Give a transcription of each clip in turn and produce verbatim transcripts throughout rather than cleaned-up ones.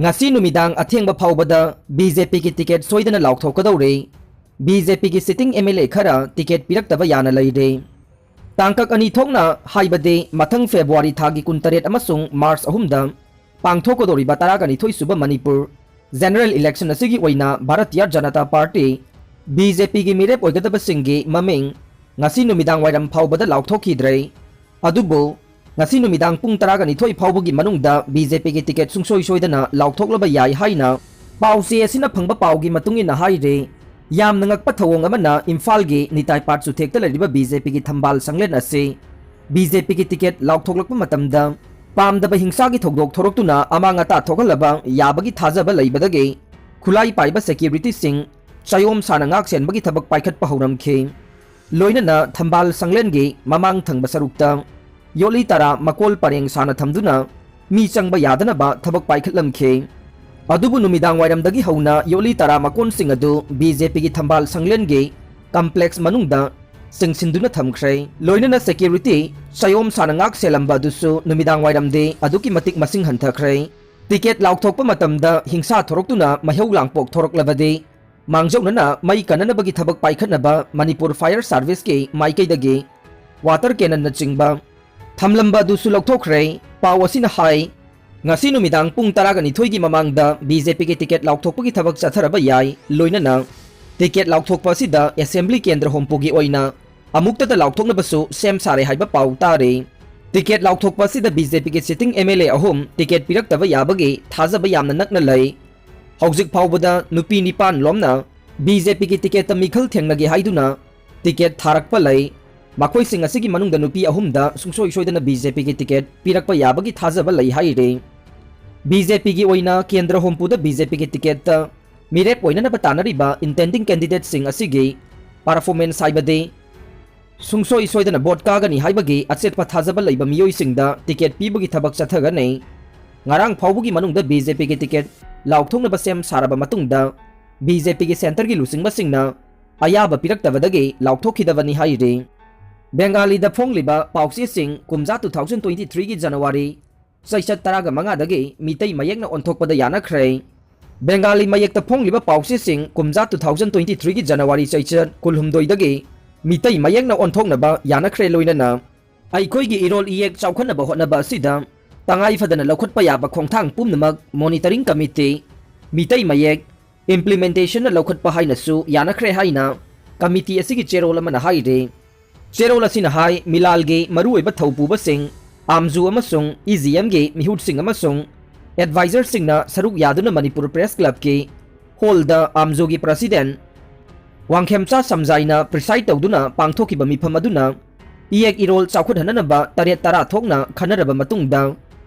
ꯉꯁꯤ ꯅꯨꯃꯤꯗꯥꯡ ꯑꯊꯦꯡꯕ ꯐꯥꯎꯕꯗ ꯕꯤ ꯖꯦ ꯄꯤꯒꯤ ꯇꯤꯀꯦꯠ ꯁꯣꯏꯗꯅ ꯂꯥꯎꯊꯣꯛꯀꯗꯧꯔꯦ꯫ ꯕꯤ ꯖꯦ ꯄꯤꯒꯤ ꯁꯤꯇꯤꯡ ꯑꯦꯝ ꯑꯦꯜ ꯑꯦ ꯈꯔ ꯇꯤꯀꯦꯠ ꯄꯤꯔꯛꯇꯕ ꯌꯥꯅ ꯂꯩꯔꯦ꯫ ꯇꯥꯡꯀꯛ ꯑꯅꯤ ꯊꯣꯛꯅ, ꯍꯥꯏꯕꯗꯤ ꯃꯊꯪ ꯐꯦꯕ꯭ꯔꯨꯋꯥꯔꯤ ꯊꯥꯒꯤ ꯀꯨꯟꯇꯔꯦꯠ ꯑꯃꯁꯨꯡ ꯃꯥꯔꯆ ꯑꯍꯨꯝꯗ ꯄꯥꯡꯊꯣꯛꯀꯗꯧꯔꯤꯕ ꯇꯔꯥꯒ ꯅꯤꯊꯣꯏ ꯁꯨꯕ ꯃꯅꯤꯄꯨꯔ ꯖꯦꯅꯔꯦꯜ ꯏꯂꯦꯛꯁꯟ ꯑꯁꯤꯒꯤ ꯑꯣꯏꯅ Bharatiya Janata party, B J ꯄꯤꯒꯤ ꯃꯤꯔꯦꯞ ꯑꯣꯏꯒꯗꯕꯁꯤꯡꯒꯤ ꯃꯃꯤꯡ ꯉꯁꯤ ꯅꯨꯃꯤꯗꯥꯡ ꯋꯥꯏꯔꯝ ꯐꯥꯎꯕꯗ ꯂꯥꯎꯊꯣꯛꯈꯤꯗ꯭ꯔꯦ꯫ ꯑꯗꯨꯕꯨ ꯉꯁꯤ ꯅꯨꯃꯤꯗꯥꯡ ꯄꯨꯡ ꯇꯔꯥꯒ ꯅꯤꯊꯣꯏ ꯐꯥꯎꯕꯒꯤ ꯃꯅꯨꯡꯗ ꯕꯤ ꯖꯦ ꯄꯤꯒꯤ ꯇꯤꯀꯦꯠ ꯁꯨꯡꯁꯣꯏ ꯁꯣꯏꯗꯅ ꯂꯥꯎꯊꯣꯛꯂꯕ ꯌꯥꯏ ꯍꯥꯏꯅ ꯄꯥꯎꯆꯦ ꯑꯁꯤꯅ ꯐꯪꯕ ꯄꯥꯎꯒꯤ ꯃꯇꯨꯡ ꯏꯟꯅ ꯍꯥꯏꯔꯤ꯫ ꯌꯥꯝꯅ ꯉꯛꯄ ꯊꯧꯑꯣꯡ ꯑꯃꯅ ꯏꯝꯐꯥꯜꯒꯤ ꯅꯤꯇꯥꯏ ꯄꯥꯠ ꯆꯨꯊꯦꯛꯇ ꯂꯩꯔꯤꯕ ꯕꯤ ꯖꯦ ꯄꯤꯒꯤ ꯊꯝꯕꯥꯜ ꯁꯪꯂꯦꯟ ꯑꯁꯤ ꯕꯤ ꯖꯦ ꯄꯤꯒꯤ ꯇꯤꯀꯦꯠ ꯂꯥꯎꯊꯣꯛꯂꯛꯄ ꯃꯇꯝꯗ ꯄꯥꯝꯗꯕ ꯍꯤꯡꯁꯥꯒꯤ ꯊꯧꯗꯣꯛ ꯊꯣꯔꯛꯇꯨꯅ ꯑꯃꯥꯡ ꯑꯇꯥ ꯊꯣꯛꯍꯜꯂꯕ ꯌꯥꯕꯒꯤ ꯊꯥꯖꯕ ꯂꯩꯕꯗꯒꯤ ꯈꯨꯠꯂꯥꯏ ꯄꯥꯏꯕ ꯁꯦꯀ꯭ꯌꯨꯔꯤꯇꯤꯁꯤꯡ ꯆꯌꯣꯝ ꯁꯥꯅ ꯉꯥꯛ ꯁꯦꯟꯕꯒꯤ ꯊꯕꯛ ꯄꯥꯏꯈꯠꯄ ꯍꯧꯔꯝꯈꯤ꯫ ꯂꯣꯏꯅꯅ ꯊꯝꯕꯥꯜ ꯁꯪꯂꯦꯟꯒꯤ ꯃꯃꯥꯡ ꯊꯪꯕ ꯁꯔꯨꯛꯇ ꯌꯣꯠꯂꯤ ꯇꯔꯥ ꯃꯀꯣꯜ ꯄꯔꯦꯡ ꯁꯥꯅ ꯊꯝꯗꯨꯅ ꯃꯤ ꯆꯪꯕ ꯌꯥꯗꯅꯕ ꯊꯕꯛ ꯄꯥꯏꯈꯠꯂꯝꯈꯤ꯫ ꯑꯗꯨꯕꯨ ꯅꯨꯃꯤꯗꯥꯡ ꯋꯥꯏꯔꯝꯗꯒꯤ ꯍꯧꯅ ꯌꯣꯠꯂꯤ ꯇꯔꯥ ꯃꯀꯣꯟꯁꯤꯡ ꯑꯗꯨ ꯕꯤ ꯖꯦ ꯄꯤꯒꯤ ꯊꯝꯕꯥꯜ ꯁꯪꯂꯦꯟꯒꯤ ꯀꯝꯄ꯭ꯂꯦꯛꯁ ꯃꯅꯨꯡꯗ ꯆꯤꯡꯁꯤꯟꯗꯨꯅ ꯊꯝꯈ꯭ꯔꯦ꯫ ꯂꯣꯏꯅꯅ ꯁꯦꯀ꯭ꯌꯨꯔꯤꯇꯤ ꯆꯌꯣꯝ ꯁꯥꯅ ꯉꯥꯛ ꯁꯦꯜꯂꯝꯕ ꯑꯗꯨꯁꯨ ꯅꯨꯃꯤꯗꯥꯡ ꯋꯥꯏꯔꯝꯗꯤ ꯑꯗꯨꯛꯀꯤ ꯃꯇꯤꯛ ꯃꯁꯤꯡ ꯍꯟꯊꯈ꯭ꯔꯦ꯫ ꯇꯤꯀꯦꯠ ꯂꯥꯎꯊꯣꯛꯄ ꯃꯇꯝꯗ ꯍꯤꯡꯁꯥ ꯊꯣꯔꯛꯇꯨꯅ ꯃꯩꯍꯧ ꯂꯥꯡꯄꯣꯛ ꯊꯣꯔꯛꯂꯕꯗꯤ ꯃꯥꯡꯖꯧꯅꯅ ꯃꯩ ꯀꯟꯅꯅꯕꯒꯤ ꯊꯕꯛ ꯄꯥꯏꯈꯠꯅꯕ ꯃꯅꯤꯄꯨꯔ ꯐꯥꯌꯔ ꯁꯥꯔꯚꯤꯁꯀꯤ ꯃꯥꯏꯀꯩꯗꯒꯤ ꯋꯥꯇꯔ ꯀꯦꯅꯟꯅꯆꯤꯡꯕ ꯊꯝꯂꯝꯕ ꯑꯗꯨꯁꯨ ꯂꯧꯊꯣꯛꯈ꯭ꯔꯦ꯫ ꯄꯥꯎ ꯑꯁꯤꯅ ꯍꯥꯏ, ꯉꯁꯤ ꯅꯨꯃꯤꯗꯥꯡ ꯄꯨꯡ ꯇꯔꯥꯒ ꯅꯤꯊꯣꯏꯒꯤ ꯃꯃꯥꯡꯗ ꯕꯤ ꯖꯦ ꯄꯤꯒꯤ ꯇꯤꯀꯦꯠ ꯂꯥꯎꯊꯣꯛꯄꯒꯤ ꯊꯕꯛ ꯆꯠꯊꯔꯕ ꯌꯥꯏ꯫ ꯂꯣꯏꯅꯅ ꯇꯤꯀꯦꯠ ꯂꯥꯎꯊꯣꯛꯄ ꯑꯁꯤꯗ ꯑꯦꯁꯦꯝꯕ꯭ꯂꯤ ꯀꯦꯟꯗ꯭ꯔ ꯍꯨꯝꯐꯨꯒꯤ ꯑꯣꯏꯅ ꯑꯃꯨꯛꯇꯗ ꯂꯥꯎꯊꯣꯛꯅꯕꯁꯨ ꯁꯦꯝ ꯁꯥꯔꯦ ꯍꯥꯏꯕ ꯄꯥꯎ ꯇꯥꯔꯦ꯫ ꯇꯤꯀꯦꯠ ꯂꯥꯎꯊꯣꯛꯄ ꯑꯁꯤꯗ ꯕꯤ ꯖꯦ ꯄꯤꯒꯤ ꯁꯤꯇꯤꯡ ꯑꯦꯝ ꯑꯦꯜ ꯑꯦ ꯑꯍꯨꯝ ꯇꯤꯀꯦꯠ ꯄꯤꯔꯛꯇꯕ ꯌꯥꯕꯒꯤ ꯊꯥꯖꯕ ꯌꯥꯝꯅ ꯅꯛꯅ ꯂꯩ꯫ ꯍꯧꯖꯤꯛ ꯐꯥꯎꯕꯗ ꯅꯨꯄꯤ ꯅꯤꯄꯥꯟ ꯂꯣꯝꯅ ꯕꯤ ꯖꯦ ꯄꯤꯒꯤ ꯇꯤꯀꯦꯠꯇ ꯃꯤꯈꯜ ꯊꯦꯡꯅꯒꯦ ꯍꯥꯏꯗꯨꯅ ꯇꯤꯀꯦꯠ ꯊꯥꯔꯛꯄ ꯂꯩ꯫ ꯃꯈꯣꯏꯁꯤꯡ ꯑꯁꯤꯒꯤ ꯃꯅꯨꯡꯗ ꯅꯨꯄꯤ ꯑꯍꯨꯝꯗ ꯁꯨꯡꯁꯣꯏ ꯁꯣꯏꯗꯅ ꯕꯤ ꯖꯦ ꯄꯤꯒꯤ ꯇꯤꯀꯦꯠ ꯄꯤꯔꯛꯄ ꯌꯥꯕꯒꯤ ꯊꯥꯖꯕ ꯂꯩ ꯍꯥꯏꯔꯤ꯫ ꯕꯤ ꯖꯦ ꯄꯤꯒꯤ ꯑꯣꯏꯅ ꯀꯦꯟꯗ꯭ꯔ ꯍꯨꯝꯐꯨꯗ ꯕꯤ ꯖꯦ ꯄꯤꯒꯤ ꯇꯤꯀꯦꯠꯇ ꯃꯤꯔꯦꯞ ꯑꯣꯏꯅꯅꯕ ꯇꯥꯟꯅꯔꯤꯕ intending candidateꯁꯤꯡ ꯑꯁꯤꯒꯤ performance, ꯍꯥꯏꯕꯗꯤ ꯁꯨꯡꯁꯣꯏ ꯁꯣꯏꯗꯅ ꯚꯣꯠ ꯀꯥꯒꯅꯤ ꯍꯥꯏꯕꯒꯤ ꯑꯆꯦꯠꯄ ꯊꯥꯖꯕ ꯂꯩꯕ ꯃꯤꯑꯣꯏꯁꯤꯡꯗ ꯇꯤꯀꯦꯠ ꯄꯤꯕꯒꯤ ꯊꯕꯛ ꯆꯠꯊꯒꯅꯤ꯫ ꯉꯔꯥꯡ ꯐꯥꯎꯕꯒꯤ ꯃꯅꯨꯡꯗ ꯕꯤ ꯖꯦ ꯄꯤꯒꯤ ꯇꯤꯀꯦꯠ ꯂꯥꯎꯊꯣꯛꯅꯕ ꯁꯦꯝ ꯁꯥꯔꯕ ꯃꯇꯨꯡꯗ, ꯕꯤ ꯖꯦ ꯄꯤꯒꯤ ꯁꯦꯟꯇꯔꯒꯤ ꯂꯨꯆꯤꯡꯕꯁꯤꯡꯅ ꯑꯌꯥꯕ ꯄꯤꯔꯛꯇꯕꯗꯒꯤ ꯂꯥꯎꯊꯣꯛꯈꯤꯗꯕꯅꯤ ꯍꯥꯏꯔꯤ꯫ ꯕꯦꯡꯒꯥꯂꯤꯗ ꯐꯣꯡꯂꯤꯕ ꯄꯥꯎꯆꯦꯁꯤꯡ, ꯀꯨꯝꯖꯥ two thousand twenty threeꯒꯤ ꯖꯅꯋꯥꯔꯤ ꯆꯩꯆꯠ ꯇꯔꯥꯒ ꯃꯉꯥꯗꯒꯤ ꯃꯤꯇꯩ ꯃꯌꯦꯛꯅ ꯑꯣꯟꯊꯣꯛꯄꯗ ꯌꯥꯅꯈ꯭ꯔꯦ꯫ ꯕꯦꯡꯒꯥꯂꯤ ꯃꯌꯦꯛꯇ ꯐꯣꯡꯂꯤꯕ ꯄꯥꯎꯆꯦꯁꯤꯡ ꯀꯨꯝꯖꯥ two thousand twenty three ꯒꯤ ꯖꯅꯋꯥꯔꯤ ꯆꯩꯆꯠ ꯀꯨꯟꯍꯨꯝꯗꯣꯏꯗꯒꯤ ꯃꯤꯇꯩ ꯃꯌꯦꯛꯅ ꯑꯣꯟꯊꯣꯛꯅꯕ ꯌꯥꯅꯈ꯭ꯔꯦ꯫ ꯂꯣꯏꯅꯅ ꯑꯩꯈꯣꯏꯒꯤ ꯏꯔꯣꯜ ꯏꯌꯦꯛ ꯆꯥꯎꯈꯠꯅꯕ ꯍꯣꯠꯅꯕ ꯑꯁꯤꯗ ꯇꯉꯥꯏ ꯐꯗꯅ ꯂꯧꯈꯠꯄ ꯌꯥꯕ ꯈꯣꯡꯊꯥꯡ ꯄꯨꯝꯅꯃꯛ Monitoring Committee, ꯃꯤꯇꯩ ꯃꯌꯦꯛ, Implementation ꯅ ꯂꯧꯈꯠꯄ ꯍꯥꯏꯅꯁꯨ ꯌꯥꯅꯈ꯭ꯔꯦ ꯍꯥꯏꯅ committee ꯑꯁꯤꯒꯤ ꯆꯦꯔꯣꯜ ꯑꯃꯅ ꯍꯥꯏꯔꯤ꯫ ꯆꯦꯔꯣꯜ ꯑꯁꯤꯅ ꯍꯥꯏ, ꯃꯤꯂꯥꯜꯒꯤ ꯃꯔꯨꯑꯣꯏꯕ ꯊꯧꯄꯨꯕꯁꯤꯡ, AMWJU ꯑꯃꯁꯨꯡ EGM ꯒꯤ ꯃꯤꯍꯨꯠꯁꯤꯡ ꯑꯃꯁꯨꯡ advisor ꯁꯤꯡꯅ ꯁꯔꯨꯛ ꯌꯥꯗꯨꯅ ꯃꯅꯤꯄꯨꯔ Press Club ꯀꯤ hall ꯗ AMWJU ꯒꯤ President ꯋꯥꯡꯈꯦꯝꯆꯥ ꯁꯝꯖꯥꯏꯅ preside ꯇꯧꯗꯨꯅ ꯄꯥꯡꯊꯣꯛꯈꯤꯕ ꯃꯤꯐꯝ ꯑꯗꯨꯅ ꯏꯌꯦꯛ ꯏꯔꯣꯜ ꯆꯥꯎꯈꯠꯍꯟꯅꯅꯕ ꯇꯔꯦꯠ ꯇꯔꯥ ꯊꯣꯛꯅ ꯈꯟꯅꯔꯕ ꯃꯇꯨꯡꯗ,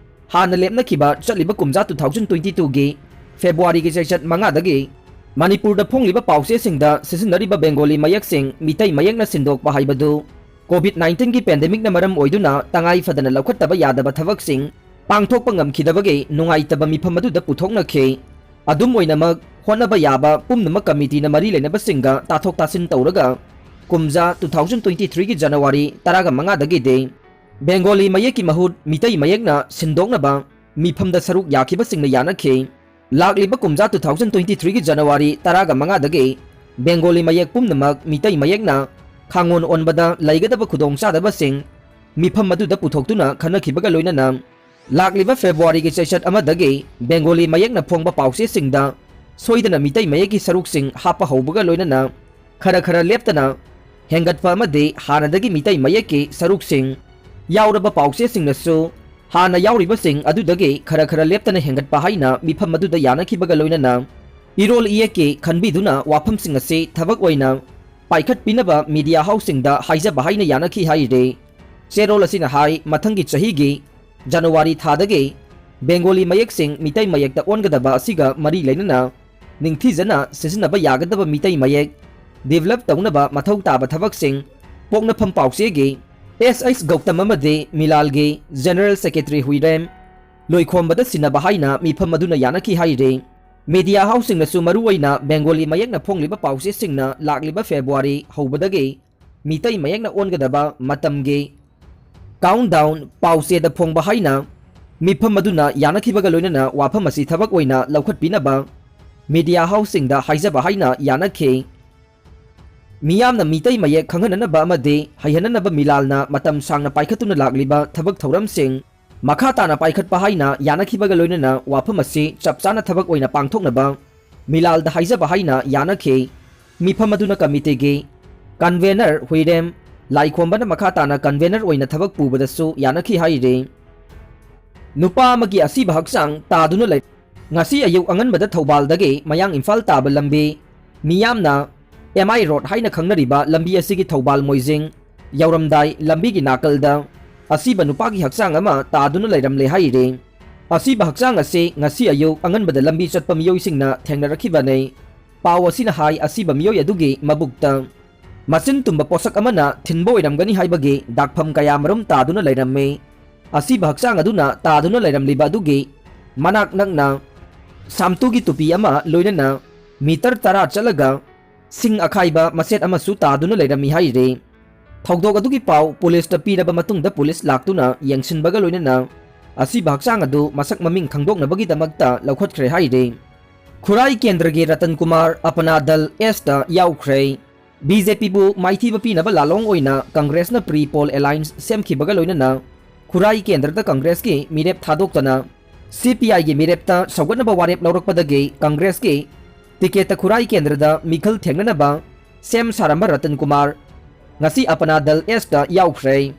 ꯍꯥꯟꯅ ꯂꯦꯞꯅꯈꯤꯕ ꯆꯠꯂꯤꯕ ꯀꯨꯝꯖꯥ two thousand twenty two ꯒꯤ February ꯒꯤ ꯆꯩꯆꯠ ꯃꯉꯥꯗꯒꯤ ꯃꯅꯤꯄꯨꯔꯗ ꯐꯣꯡꯂꯤꯕ ꯄꯥꯎꯆꯦꯁꯤꯡꯗ ꯁꯤꯖꯤꯟꯅꯔꯤꯕ ꯕꯦꯡꯒꯣꯂꯤ ꯃꯌꯦꯛꯁꯤꯡ ꯃꯤꯇꯩ ꯃꯌꯦꯛꯅ ꯁꯤꯟꯗꯣꯛꯄ ꯍꯥꯏꯕꯗꯨ COVID nineteen ꯒꯤ pandemic ꯅ ꯃꯔꯝ ꯑꯣꯏꯗꯨꯅ ꯇꯉꯥꯏ ꯐꯗꯅ ꯂꯧꯈꯠꯇꯕ ꯌꯥꯗꯕ ꯊꯕꯛꯁꯤꯡ ꯄꯥꯡꯊꯣꯛꯄ ꯉꯝꯈꯤꯗꯕꯒꯤ ꯅꯨꯡꯉꯥꯏꯇꯕ ꯃꯤꯐꯝ ꯑꯗꯨꯗ ꯄꯨꯊꯣꯛꯅꯈꯤ꯫ ꯑꯗꯨꯝ ꯑꯣꯏꯅꯃꯛ, ꯍꯣꯠꯅꯕ ꯌꯥꯕ ꯄꯨꯝꯅꯃꯛ committee ꯅ ꯃꯔꯤ ꯂꯩꯅꯕꯁꯤꯡꯒ ꯇꯥꯊꯣꯛ ꯇꯥꯁꯤꯟ ꯇꯧꯔꯒ ꯀꯨꯝꯖꯥ two thousand twenty three ꯒꯤ ꯖꯅꯋꯥꯔꯤ ꯇꯔꯥꯒ ꯃꯉꯥꯗꯒꯤꯗꯤ ꯕꯦꯡꯒꯣꯂꯤ ꯃꯌꯦꯛꯀꯤ ꯃꯍꯨꯠ ꯃꯤꯇꯩ ꯃꯌꯦꯛꯅ ꯁꯤꯟꯗꯣꯛꯅꯕ ꯃꯤꯐꯝꯗ ꯁꯔꯨꯛ ꯌꯥꯈꯤꯕꯁꯤꯡꯅ ꯌꯥꯅꯈꯤ꯫ ꯂꯥꯛꯂꯤꯕ ꯀꯨꯝꯖꯥ two thousand twenty three ꯒꯤ ꯖꯅꯋꯥꯔꯤ ꯇꯔꯥꯒ ꯃꯉꯥꯗꯒꯤ ꯕꯦꯡꯒꯣꯂꯤ ꯃꯌꯦꯛ ꯄꯨꯝꯅꯃꯛ ꯃꯤꯇꯩ ꯃꯌꯦꯛꯅ ꯈꯥꯡꯑꯣꯟ ꯑꯣꯟꯕꯗ ꯂꯩꯒꯗꯕ ꯈꯨꯗꯣꯡꯆꯥꯗꯕꯁꯤꯡ ꯃꯤꯐꯝ ꯑꯗꯨꯗ ꯄꯨꯊꯣꯛꯇꯨꯅ ꯈꯟꯅꯈꯤꯕꯒ ꯂꯣꯏꯅꯅ, ꯂꯥꯛꯂꯤꯕ February ꯒꯤ ꯆꯩꯆꯠ ꯑꯃꯗꯒꯤ ꯕꯦꯡꯒꯣꯂꯤ ꯃꯌꯦꯛꯅ ꯐꯣꯡꯕ ꯄꯥꯎꯆꯦꯁꯤꯡꯗ ꯁꯣꯏꯗꯅ ꯃꯤꯇꯩ ꯃꯌꯦꯛꯀꯤ ꯁꯔꯨꯛꯁꯤꯡ ꯍꯥꯞꯄ ꯍꯧꯕꯒ ꯂꯣꯏꯅꯅ, ꯈꯔ ꯈꯔ ꯂꯦꯞꯇꯅ ꯍꯦꯟꯒꯠꯄ ꯑꯃꯗꯤ ꯍꯥꯟꯅꯗꯒꯤ ꯃꯤꯇꯩ ꯃꯌꯦꯛꯀꯤ ꯁꯔꯨꯛꯁꯤꯡ ꯌꯥꯎꯔꯕ ꯄꯥꯎꯆꯦꯁꯤꯡꯅꯁꯨ ꯍꯥꯟꯅ ꯌꯥꯎꯔꯤꯕꯁꯤꯡ ꯑꯗꯨꯗꯒꯤ ꯈꯔ ꯈꯔ ꯂꯦꯞꯇꯅ ꯍꯦꯟꯒꯠꯄ ꯍꯥꯏꯅ ꯃꯤꯐꯝ ꯑꯗꯨꯗ ꯌꯥꯅꯈꯤꯕꯒ ꯂꯣꯏꯅꯅ, ꯏꯔꯣꯜ ꯏꯌꯦꯛꯀꯤ ꯈꯟꯕꯤꯗꯨꯅ ꯋꯥꯐꯝꯁꯤꯡ ꯑꯁꯤ ꯊꯕꯛ ꯑꯣꯏꯅ ꯄꯥꯏꯈꯠꯄꯤꯅꯕ media house ꯁꯤꯡꯗ ꯍꯥꯏꯖꯕ ꯍꯥꯏꯅ ꯌꯥꯅꯈꯤ ꯍꯥꯏꯔꯤ꯫ ꯆꯦꯔꯣꯜ ꯑꯁꯤꯅ ꯍꯥꯏ, ꯃꯊꯪꯒꯤ ꯆꯍꯤꯒꯤ ꯖꯅꯋꯥꯔꯤ ꯊꯥꯗꯒꯤ ꯕꯦꯡꯒꯣꯂꯤ ꯃꯌꯦꯛꯁꯤꯡ ꯃꯤꯇꯩ ꯃꯌꯦꯛꯇ ꯑꯣꯟꯒꯗꯕ ꯑꯁꯤꯒ ꯃꯔꯤ ꯂꯩꯅꯅ ꯅꯤꯡꯊꯤꯖꯅ ꯁꯤꯖꯤꯟꯅꯕ ꯌꯥꯒꯗꯕ ꯃꯤꯇꯩ ꯃꯌꯦꯛ develop ꯇꯧꯅꯕ ꯃꯊꯧ ꯇꯥꯕ ꯊꯕꯛꯁꯤꯡ ꯄꯣꯛꯅꯐꯝ ꯄꯥꯎꯆꯦꯒꯤ S H ꯒꯧꯇꯝ ꯑꯃꯗꯤ ꯃꯤꯂꯥꯜꯒꯤ General Secretary ꯍꯨꯏꯔꯦꯝ ꯂꯣꯏꯈꯣꯝꯕꯗ ꯁꯤꯟꯅꯕ ꯍꯥꯏꯅ ꯃꯤꯐꯝ ꯑꯗꯨꯅ ꯌꯥꯅꯈꯤ ꯍꯥꯏꯔꯤ꯫ Media house ꯁꯤꯡꯅꯁꯨ ꯃꯔꯨꯑꯣꯏꯅ ꯕꯦꯡꯒꯣꯂꯤ ꯃꯌꯦꯛꯅ ꯐꯣꯡꯂꯤꯕ ꯄꯥꯎꯆꯦꯁꯤꯡꯅ ꯂꯥꯛꯂꯤꯕ February ꯍꯧꯕꯗꯒꯤ ꯃꯤꯇꯩ ꯃꯌꯦꯛꯅ ꯑꯣꯟꯒꯗꯕ ꯃꯇꯝꯒꯤ countdown ꯄꯥꯎꯆꯦꯗ ꯐꯣꯡꯕ ꯍꯥꯏꯅ ꯃꯤꯐꯝ ꯑꯗꯨꯅ ꯌꯥꯅꯈꯤꯕꯒ ꯂꯣꯏꯅꯅ ꯋꯥꯐꯝ ꯑꯁꯤ ꯊꯕꯛ ꯑꯣꯏꯅ ꯂꯧꯈꯠꯄꯤꯅꯕ media houseꯁꯤꯡꯗ ꯍꯥꯏꯖꯕ ꯍꯥꯏꯅ ꯌꯥꯅꯈꯤ꯫ ꯃꯤꯌꯥꯝꯅ ꯃꯤꯇꯩ ꯃꯌꯦꯛ ꯈꯪꯍꯟꯅꯅꯕ ꯑꯃꯗꯤ ꯍꯩꯍꯟꯅꯅꯕ ꯃꯤꯂꯥꯜꯅ ꯃꯇꯝ ꯁꯥꯡꯅ ꯄꯥꯏꯈꯠꯇꯨꯅ ꯂꯥꯛꯂꯤꯕ ꯊꯕꯛ ꯊꯧꯔꯝꯁꯤꯡ ꯃꯈꯥ ꯇꯥꯅ ꯄꯥꯏꯈꯠꯄ ꯍꯥꯏꯅ ꯌꯥꯅꯈꯤꯕꯒ ꯂꯣꯏꯅꯅ ꯋꯥꯐꯝ ꯑꯁꯤ ꯆꯞ ꯆꯥꯅ ꯊꯕꯛ ꯑꯣꯏꯅ ꯄꯥꯡꯊꯣꯛꯅꯕ ꯃꯤꯂꯥꯜꯗ ꯍꯥꯏꯖꯕ ꯍꯥꯏꯅ ꯌꯥꯅꯈꯤ꯫ ꯃꯤꯐꯝ ꯑꯗꯨꯅ ꯀꯃꯤꯇꯤꯒꯤ convener ꯍꯨꯏꯔꯦꯝ ꯂꯥꯏꯈꯣꯝꯕꯅ ꯃꯈꯥ ꯇꯥꯅ convener ꯑꯣꯏꯅ ꯊꯕꯛ ꯄꯨꯕꯗꯁꯨ ꯌꯥꯅꯈꯤ ꯍꯥꯏꯔꯤ꯫ ꯅꯨꯄꯥ ꯑꯃꯒꯤ ꯑꯁꯤꯕ ꯍꯛꯆꯥꯡ ꯇꯥꯗꯨꯅ ꯂꯩ꯫ ꯉꯁꯤ ꯑꯌꯨꯛ ꯑꯉꯟꯕꯗ ꯊꯧꯕꯥꯜꯗꯒꯤ ꯃꯌꯥꯡ ꯏꯝꯐꯥꯜ ꯇꯥꯕ ꯂꯝꯕꯤ, ꯃꯤꯌꯥꯝꯅ M I road ꯍꯥꯏꯅ ꯈꯪꯅꯔꯤꯕ ꯂꯝꯕꯤ ꯑꯁꯤꯒꯤ ꯊꯧꯕꯥꯜ ꯃꯣꯏꯖꯤꯡ ꯌꯧꯔꯝꯗꯥꯏ ꯂꯝꯕꯤꯒꯤ ꯅꯥꯀꯜꯗ ꯑꯁꯤꯕ ꯅꯨꯄꯥꯒꯤ ꯍꯛꯆꯥꯡ ꯑꯃ ꯇꯥꯗꯨꯅ ꯂꯩꯔꯝꯂꯦ ꯍꯥꯏꯔꯤ꯫ ꯑꯁꯤꯕ ꯍꯛꯆꯥꯡ ꯑꯁꯤ ꯉꯁꯤ ꯑꯌꯨꯛ ꯑꯉꯟꯕꯗ ꯂꯝꯕꯤ ꯆꯠꯄ ꯃꯤꯑꯣꯏꯁꯤꯡꯅ ꯊꯦꯡꯅꯔꯛꯈꯤꯕꯅꯤ꯫ ꯄꯥꯎ ꯑꯁꯤꯅ ꯍꯥꯏ, ꯑꯁꯤꯕ ꯃꯤꯑꯣꯏ ꯑꯗꯨꯒꯤ ꯃꯕꯨꯛꯇ ꯃꯆꯤꯟ ꯇꯨꯝꯕ ꯄꯣꯠꯁꯛ ꯑꯃꯅ ꯊꯤꯟꯕ ꯑꯣꯏꯔꯝꯒꯅꯤ ꯍꯥꯏꯕꯒꯤ ꯗꯥꯛꯐꯝ ꯀꯌꯥ ꯃꯔꯨꯝ ꯇꯥꯗꯨꯅ ꯂꯩꯔꯝꯃꯤ꯫ ꯑꯁꯤꯕ ꯍꯛꯆꯥꯡ ꯑꯗꯨꯅ ꯇꯥꯗꯨꯅ ꯂꯩꯔꯝꯂꯤꯕ ꯑꯗꯨꯒꯤ ꯃꯅꯥꯛ ꯅꯛꯅ ꯁꯥꯝꯇꯨꯒꯤ ꯇꯨꯄꯤ ꯑꯃ ꯂꯣꯏꯅꯅ meter ꯇꯔꯥ ꯆꯠꯂꯒ ꯁꯤꯡ ꯑꯈꯥꯏꯕ ꯃꯆꯦꯠ ꯑꯃꯁꯨ ꯇꯥꯗꯨꯅ ꯂꯩꯔꯝꯃꯤ ꯍꯥꯏꯔꯤ꯫ ꯊꯧꯗꯣꯛ ꯑꯗꯨꯒꯤ ꯄꯥꯎ ꯄꯨꯂꯤꯁꯇ ꯄꯤꯔꯕ ꯃꯇꯨꯡꯗ ꯄꯨꯂꯤꯁ ꯂꯥꯛꯇꯨꯅ ꯌꯦꯡꯁꯤꯟꯕꯒ ꯂꯣꯏꯅꯅ ꯑꯁꯤꯕ ꯍꯛꯆꯥꯡ ꯑꯗꯨ ꯃꯁꯛ ꯃꯃꯤꯡ ꯈꯪꯗꯣꯛꯅꯕꯒꯤꯗꯃꯛꯇ ꯂꯧꯈꯠꯈ꯭ꯔꯦ ꯍꯥꯏꯔꯤ꯫ ꯈꯨꯔꯥꯏ ꯀꯦꯟꯗ꯭ꯔꯒꯤ ꯔꯇꯟ ꯀꯨꯃꯥꯔ ꯑꯄꯅꯥ ꯗꯜ Sꯇ ꯌꯥꯎꯈ꯭ꯔꯦ꯫ BJPꯕꯨ ꯃꯥꯏꯊꯤꯕ ꯄꯤꯅꯕ ꯂꯥꯂꯣꯡ ꯑꯣꯏꯅ ꯀꯪꯒ꯭ꯔꯦꯁꯅ pre poll alliance ꯁꯦꯝꯈꯤꯕꯒ ꯂꯣꯏꯅꯅ ꯈꯨꯔꯥꯏ ꯀꯦꯟꯗ꯭ꯔꯗ ꯀꯪꯒ꯭ꯔꯦꯁꯀꯤ ꯃꯤꯔꯦꯞ ꯊꯥꯗꯣꯛꯇꯅ CPIꯒꯤ ꯃꯤꯔꯦꯞꯇ ꯁꯧꯒꯠꯅꯕ ꯋꯥꯔꯦꯞ ꯂꯧꯔꯛꯄꯗꯒꯤ ꯀꯪꯒ꯭ꯔꯦꯁꯀꯤ ticketꯇ ꯈꯨꯔꯥꯏ ꯀꯦꯟꯗ꯭ꯔꯗ ꯃꯤꯈꯜ ꯊꯦꯡꯅꯅꯕ ꯁꯦꯝ ꯁꯥꯔꯝꯕ ꯔꯇꯟ ꯀꯨꯃꯥꯔ ꯉꯁꯤ ꯑꯄꯅꯥ ꯗꯜ Sꯇ ꯌꯥꯎꯈ꯭ꯔꯦ꯫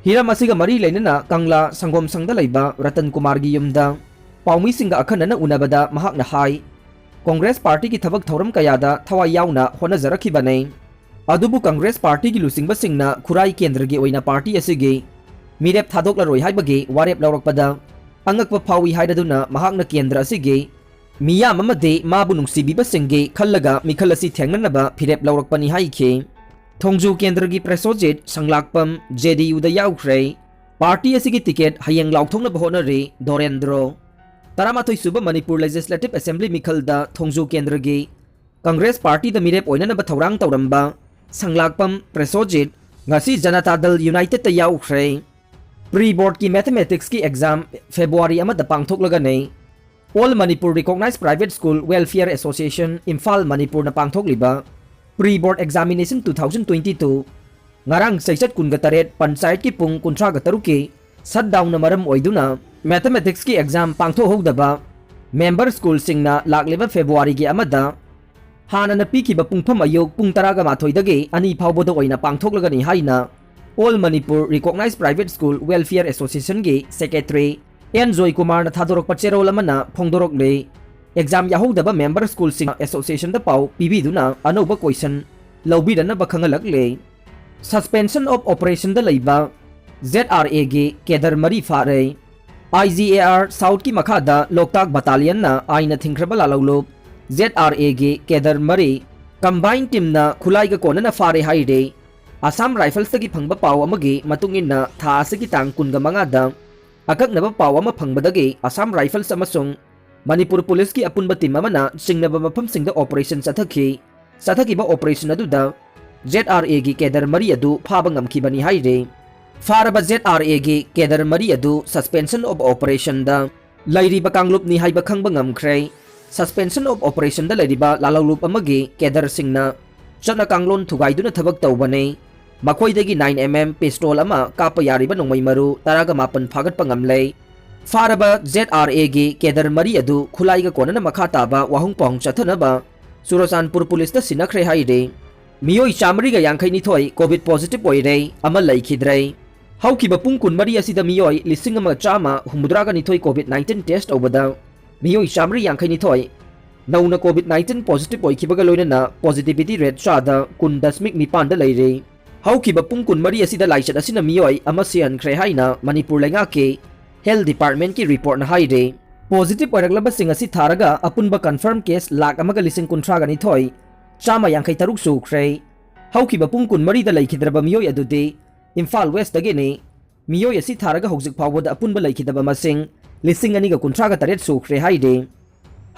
ꯍꯤꯔꯝ ꯑꯁꯤꯒ ꯃꯔꯤ ꯂꯩꯅꯅ ꯀꯪꯂꯥ ꯁꯪꯒꯣꯝ ꯁꯪꯗ ꯂꯩꯕ ꯔꯇꯟ ꯀꯨꯃꯥꯔꯒꯤ ꯌꯨꯝꯗ ꯄꯥꯎꯃꯤꯁꯤꯡꯒ ꯑꯈꯟꯅꯅ ꯎꯅꯕꯗ ꯃꯍꯥꯛꯅ ꯍꯥꯏ, ꯀꯪꯒ꯭ꯔꯦꯁ ꯄꯥꯔꯇꯤꯒꯤ ꯊꯕꯛ ꯊꯧꯔꯝ ꯀꯌꯥꯗ ꯊꯋꯥꯏ ꯌꯥꯎꯅ ꯍꯣꯠꯅꯖꯔꯛꯈꯤꯕꯅꯤ꯫ ꯑꯗꯨꯕꯨ ꯀꯪꯒ꯭ꯔꯦꯁ ꯄꯥꯔꯇꯤꯒꯤ ꯂꯨꯆꯤꯡꯕꯁꯤꯡꯅ ꯈꯨꯔꯥꯏ ꯀꯦꯟꯗ꯭ꯔꯒꯤ ꯑꯣꯏꯅ ꯄꯥꯔꯇꯤ ꯑꯁꯤꯒꯤ ꯃꯤꯔꯦꯞ ꯊꯥꯗꯣꯛꯂꯔꯣꯏ ꯍꯥꯏꯕꯒꯤ ꯋꯥꯔꯦꯞ ꯂꯧꯔꯛꯄꯗ ꯑꯉꯛꯄ ꯐꯥꯎꯏ ꯍꯥꯏꯔꯗꯨꯅ ꯃꯍꯥꯛꯅ ꯀꯦꯟꯗ꯭ꯔ ꯑꯁꯤꯒꯤ ꯃꯤꯌꯥꯝ ꯑꯃꯗꯤ ꯃꯥꯕꯨ ꯅꯨꯡꯁꯤꯕꯤꯕꯁꯤꯡꯒꯤ ꯈꯜꯂꯒ ꯃꯤꯈꯜ ꯑꯁꯤ ꯊꯦꯡꯅꯅꯕ ꯐꯤꯔꯦꯞ ꯂꯧꯔꯛꯄꯅꯤ ꯍꯥꯏꯈꯤ꯫ ꯊꯣꯡꯖꯨ ꯀꯦꯟꯗ꯭ꯔꯒꯤ ꯄ꯭ꯔꯦꯁꯣꯖꯤꯠ ꯁꯪꯂꯥꯛꯄꯝ JDUꯗ ꯌꯥꯎꯈ꯭ꯔꯦ꯫ ꯄꯥꯔꯇꯤ ꯑꯁꯤꯒꯤ ꯇꯤꯀꯦꯠ ꯍꯌꯦꯡ ꯂꯥꯎꯊꯣꯛꯅꯕ ꯍꯣꯠꯅꯔꯤ ꯗꯣꯔꯦꯟꯗ꯭ꯔꯣ꯫ ꯇꯔꯥꯃꯥꯊꯣꯏ ꯁꯨꯕ ꯃꯅꯤꯄꯨꯔ Legislative Assembly ꯃꯤꯈꯜꯗ ꯊꯣꯡꯖꯨ ꯀꯦꯟꯗ꯭ꯔꯒꯤ ꯀꯪꯒ꯭ꯔꯦꯁ ꯄꯥꯔꯇꯤꯗ ꯃꯤꯔꯦꯞ ꯑꯣꯏꯅꯅꯕ ꯊꯧꯔꯥꯡ ꯇꯧꯔꯝꯕ ꯁꯪꯂꯥꯛꯄꯝ ꯄ꯭ꯔꯦꯁꯣꯖꯤꯠ ꯉꯁꯤ ꯖꯅꯇꯥ ꯗꯜ Unitedꯇ ꯌꯥꯎꯈ꯭ꯔꯦ꯫ Pre-boardꯀꯤ mathematicsꯀꯤ exam February ꯑꯃꯗ ꯄꯥꯡꯊꯣꯛꯂꯒꯅꯤ꯫ All Manipur Recognized Private School Welfare Association, Imphal, ꯃꯅꯤꯄꯨꯔꯅ ꯄꯥꯡꯊꯣꯛꯂꯤꯕ pre-board examination two thousand twenty-two, ꯉꯔꯥꯡ ꯆꯩꯆꯠ ꯀꯨꯟꯒ ꯇꯔꯦꯠ, ꯄꯟꯆꯥꯌꯠꯀꯤ ꯄꯨꯡ ꯀꯨꯟꯊ꯭ꯔꯥꯒ ꯇꯔꯨꯛꯀꯤ shutdownꯅ ꯃꯔꯝ ꯑꯣꯏꯗꯨꯅ mathematicsꯀꯤ exam ꯄꯥꯡꯊꯣꯛꯍꯧꯗꯕ member schoolꯁꯤꯡꯅ ꯂꯥꯛꯂꯤꯕ Februaryꯒꯤ ꯑꯃꯗ ꯍꯥꯟꯅꯅ ꯄꯤꯈꯤꯕ ꯄꯨꯡꯐꯝ ꯑꯌꯨꯛ ꯄꯨꯡ ꯇꯔꯥꯒ ꯃꯥꯊꯣꯏꯗꯒꯤ ꯑꯅꯤ ꯐꯥꯎꯕꯗ ꯑꯣꯏꯅ ꯄꯥꯡꯊꯣꯛꯂꯒꯅꯤ ꯍꯥꯏꯅ All Manipur Recognized Private School Welfare Associationꯒꯤ secretary ꯑꯦꯟ ꯖꯣꯏꯀꯨꯃꯥꯔꯅ ꯊꯥꯗꯣꯔꯛꯄ ꯆꯦꯔꯣꯜ ꯑꯃꯅ ꯐꯣꯡꯗꯣꯔꯛꯂꯤ꯫ Exam ꯌꯥꯍꯧꯗꯕ member schoolꯁꯤꯡ associationꯗ ꯄꯥꯎ ꯄꯤꯕꯤꯗꯨꯅ ꯑꯅꯧꯕ question ꯂꯧꯕꯤꯔꯅꯕ ꯈꯪꯍꯜꯂꯛꯂꯤ꯫ Suspension of operationꯗ ꯂꯩꯕ ZRAꯒꯤ cadre ꯃꯔꯤ ꯐꯥꯔꯦ꯫ IGAR Southꯀꯤ ꯃꯈꯥꯗ ꯂꯣꯛꯇꯥꯛ battalionꯅ ꯑꯥꯏꯟꯅ ꯊꯤꯡꯈ꯭ꯔꯕ ꯂꯥꯜꯍꯧꯂꯨꯞ ZRAꯒꯤ cadre ꯃꯔꯤ combined teamꯅ ꯈꯨꯠꯂꯥꯏꯒ ꯀꯣꯟꯅꯅ ꯐꯥꯔꯦ ꯍꯥꯏꯔꯦ꯫ Assam Riflesꯇꯒꯤ ꯐꯪꯕ ꯄꯥꯎ ꯑꯃꯒꯤ ꯃꯇꯨꯡ ꯏꯟꯅ ꯊꯥ ꯑꯁꯤꯒꯤ ꯇꯥꯡ ꯀꯨꯟꯒ ꯃꯉꯥꯗ ꯑꯀꯛꯅꯕ ꯄꯥꯎ ꯑꯃ ꯐꯪꯕꯗꯒꯤ Assam Rifles ꯑꯃꯁꯨꯡ ꯃꯅꯤꯄꯨꯔ ꯄꯨꯂꯤꯁꯀꯤ ꯑꯄꯨꯟꯕ team ꯑꯃꯅ ꯆꯤꯡꯅꯕ ꯃꯐꯝꯁꯤꯡꯗ operation ꯆꯠꯊꯈꯤ꯫ ꯆꯠꯊꯈꯤꯕ operation ꯑꯗꯨꯗ ZRAꯒꯤ cadre ꯃꯔꯤ ꯑꯗꯨ ꯐꯥꯕ ꯉꯝꯈꯤꯕꯅꯤ ꯍꯥꯏꯔꯤ꯫ ꯐꯥꯔꯕ ZRAꯒꯤ cadre ꯃꯔꯤ ꯑꯗꯨ suspension of operationꯗ ꯂꯩꯔꯤꯕ ꯀꯥꯡꯂꯨꯞꯅꯤ ꯍꯥꯏꯕ ꯈꯪꯕ ꯉꯝꯈ꯭ꯔꯦ꯫ Suspension of operationꯗ ꯂꯩꯔꯤꯕ ꯂꯥꯜꯍꯧꯂꯨꯞ ꯑꯃꯒꯤ cadreꯁꯤꯡꯅ ꯆꯠꯅ ꯀꯥꯡꯂꯣꯟ ꯊꯨꯒꯥꯏꯗꯨꯅ ꯊꯕꯛ ꯇꯧꯕꯅꯤ꯫ ꯃꯈꯣꯏꯗꯒꯤ nine MM pistol ꯑꯃ ꯀꯥꯞꯄ ꯌꯥꯔꯤꯕ ꯅꯣꯡꯃꯩ ꯃꯔꯨ ꯇꯔꯥꯒ ꯃꯥꯄꯟ ꯐꯥꯒꯠꯄ ꯉꯝꯂꯦ꯫ ꯐꯥꯔꯕ ZRAꯒꯤ cadre ꯃꯔꯤ ꯑꯗꯨ ꯈꯨꯠꯂꯥꯏꯒ ꯀꯣꯟꯅꯅ ꯃꯈꯥ ꯇꯥꯕ ꯋꯥꯍꯪ ꯄꯥꯎꯍꯪ ꯆꯠꯊꯅꯕ ꯆꯨꯔꯆꯥꯟꯄꯨꯔ ꯄꯨꯂꯤꯁꯇ ꯁꯤꯟꯅꯈ꯭ꯔꯦ ꯍꯥꯏꯔꯤ꯫ ꯃꯤꯑꯣꯏ ꯆꯥꯃꯔꯤꯒ ꯌꯥꯡꯈꯩꯅꯤꯊꯣꯏ COVID positive ꯑꯣꯏꯔꯦ, ꯑꯃ ꯂꯩꯈꯤꯗ꯭ꯔꯦ꯫ ꯍꯧꯈꯤꯕ ꯄꯨꯡ ꯀꯨꯟꯃꯔꯤ ꯑꯁꯤꯗ ꯃꯤꯑꯣꯏ ꯂꯤꯁꯤꯡ ꯑꯃꯒ ꯆꯥꯝꯃ ꯍꯨꯝꯐꯨꯇꯔꯥꯒ ꯅꯤꯊꯣꯏ COVID nineteen test ꯇꯧꯕꯗ ꯃꯤꯑꯣꯏ ꯆꯥꯃꯔꯤ ꯌꯥꯡꯈꯩꯅꯤꯊꯣꯏ ꯅꯧꯅ COVID nineteen positive ꯑꯣꯏꯈꯤꯕꯒ ꯂꯣꯏꯅꯅ positivity rate ꯆꯥꯗ ꯀꯨꯟ ꯗꯁꯃꯤꯛ ꯅꯤꯄꯥꯟꯗ ꯂꯩꯔꯦ꯫ ꯍꯧꯈꯤꯕ ꯄꯨꯡ ꯀꯨꯟꯃꯔꯤ ꯑꯁꯤꯗ ꯂꯥꯏꯆꯠ ꯑꯁꯤꯅ ꯃꯤꯑꯣꯏ ꯑꯃ ꯁꯤꯍꯟꯈ꯭ꯔꯦ ꯍꯥꯏꯅ ꯃꯅꯤꯄꯨꯔ ꯂꯩꯉꯥꯛꯀꯤ health departmentꯀꯤ reportꯅ ꯍꯥꯏꯔꯦ꯫ Positive ꯑꯣꯏꯔꯛꯂꯕꯁꯤꯡ ꯑꯁꯤ ꯊꯥꯔꯒ ꯑꯄꯨꯟꯕ confirm case ꯂꯥꯈ ꯑꯃꯒ ꯂꯤꯁꯤꯡ ꯀꯨꯟꯊ꯭ꯔꯥꯒ ꯅꯤꯊꯣꯏ ꯆꯥꯝꯃ ꯌꯥꯡꯈꯩ ꯇꯔꯨꯛ ꯁꯨꯈ꯭ꯔꯦ꯫ ꯍꯧꯈꯤꯕ ꯄꯨꯡ ꯀꯨꯟꯃꯔꯤꯗ ꯂꯩꯈꯤꯗ꯭ꯔꯕ ꯃꯤꯑꯣꯏ ꯑꯗꯨꯗꯤ ꯏꯝꯐꯥꯜ Westꯇꯒꯤꯅꯤ꯫ ꯃꯤꯑꯣꯏ ꯑꯁꯤ ꯊꯥꯔꯒ ꯍꯧꯖꯤꯛ ꯐꯥꯎꯕꯗ ꯑꯄꯨꯟꯕ ꯂꯩꯈꯤꯗꯕ ꯃꯁꯤꯡ ꯂꯤꯁꯤꯡ ꯑꯅꯤꯒ ꯀꯨꯟꯊ꯭ꯔꯥꯒ ꯇꯔꯦꯠ ꯁꯨꯈ꯭ꯔꯦ ꯍꯥꯏꯔꯤ꯫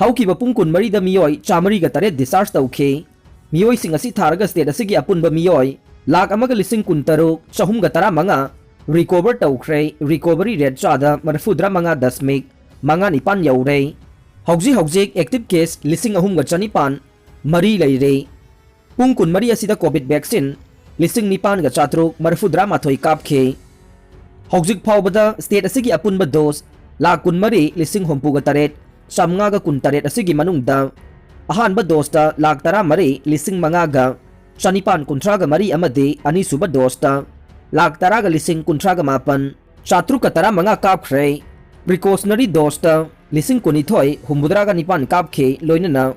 ꯍꯧꯈꯤꯕ ꯄꯨꯡ ꯀꯨꯟꯃꯔꯤꯗ ꯃꯤꯑꯣꯏ ꯆꯥꯃꯔꯤꯒ ꯇꯔꯦꯠ discharge ꯇꯧꯈꯤ꯫ ꯃꯤꯑꯣꯏꯁꯤꯡ ꯑꯁꯤ ꯊꯥꯔꯒ state ꯑꯁꯤꯒꯤ ꯑꯄꯨꯟꯕ ꯃꯤꯑꯣꯏ ꯂꯥꯈ ꯑꯃꯒ ꯂꯤꯁꯤꯡ ꯀꯨꯟꯇꯔꯨꯛ ꯆꯍꯨꯝꯒ ꯇꯔꯥꯃꯉꯥ recover ꯇꯧꯈ꯭ꯔꯦ꯫ Recovery rate ꯆꯥꯗ ꯃꯔꯤꯐꯨꯇꯔꯥ ꯃꯉꯥ ꯗꯁꯃꯤꯛ ꯃꯉꯥ ꯅꯤꯄꯥꯟ ꯌꯧꯔꯦ꯫ ꯍꯧꯖꯤꯛ ꯍꯧꯖꯤꯛ active case ꯂꯤꯁꯤꯡ ꯑꯍꯨꯝꯒ ꯆꯅꯤꯄꯥꯟ ꯃꯔꯤ ꯂꯩꯔꯦ꯫ ꯄꯨꯡ ꯀꯨꯟꯃꯔꯤ ꯑꯁꯤꯗ COVID vaccine ꯂꯤꯁꯤꯡ ꯅꯤꯄꯥꯟꯒ ꯆꯥꯇ꯭ꯔꯨꯛ ꯃꯔꯤꯐꯨꯇꯔꯥ ꯃꯥꯊꯣꯏ ꯀꯥꯞꯈꯤ꯫ ꯍꯧꯖꯤꯛ ꯐꯥꯎꯕꯗ state ꯑꯁꯤꯒꯤ ꯑꯄꯨꯟꯕ dose ꯂꯥꯈ ꯀꯨꯟꯃꯔꯤ ꯂꯤꯁꯤꯡ ꯍꯨꯝꯐꯨꯒ ꯇꯔꯦꯠ ꯆꯥꯃꯉꯥꯒ ꯀꯨꯟꯇꯔꯦꯠ ꯑꯁꯤꯒꯤ ꯃꯅꯨꯡꯗ ꯑꯍꯥꯟꯕ doseꯇ ꯂꯥꯈ ꯇꯔꯥꯃꯔꯤ ꯂꯤꯁꯤꯡ ꯃꯉꯥꯒ ꯆꯅꯤꯄꯥꯟ ꯀꯨꯟꯊ꯭ꯔꯥꯒ ꯃꯔꯤ ꯑꯃꯗꯤ ꯑꯅꯤꯁꯨꯕ doseꯇ ꯂꯥꯈ ꯇꯔꯥꯒ ꯂꯤꯁꯤꯡ ꯀꯨꯟꯊ꯭ꯔꯥꯒ ꯃꯥꯄꯟ ꯆꯥꯇ꯭ꯔꯨꯛꯀ ꯇꯔꯥꯃꯉꯥ ꯀꯥꯞꯈ꯭ꯔꯦ꯫ Precautionary doseꯇ ꯂꯤꯁꯤꯡ ꯀꯨꯟꯅꯤꯊꯣꯏ ꯍꯨꯝꯐꯨꯇꯔꯥꯒ ꯅꯤꯄꯥꯟ ꯀꯥꯞꯈꯤ꯫ ꯂꯣꯏꯅꯅ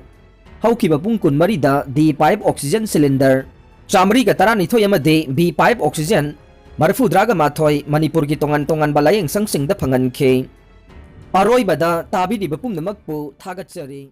ꯍꯧꯈꯤꯕ ꯄꯨꯡ ꯀꯨꯟꯃꯔꯤꯗ D five oxygen cylinder ꯆꯥꯃꯔꯤꯒ ꯇꯔꯥꯅꯤꯊꯣꯏ ꯑꯃꯗꯤ B five oxygen ꯃꯔꯤꯐꯨꯇꯔꯥꯒ ꯃꯥꯊꯣꯏ ꯃꯅꯤꯄꯨꯔꯒꯤ ꯇꯣꯉꯥꯟ ꯇꯣꯉꯥꯟꯕ ꯂꯥꯌꯦꯡꯁꯪꯁꯤꯡꯗ ꯐꯪꯍꯟꯈꯤ꯫ ꯑꯔꯣꯏꯕꯗ ꯇꯥꯕꯤꯔꯤꯕ ꯄꯨꯝꯅꯃꯛꯄꯨ ꯊꯥꯒꯠꯆꯔꯤ꯫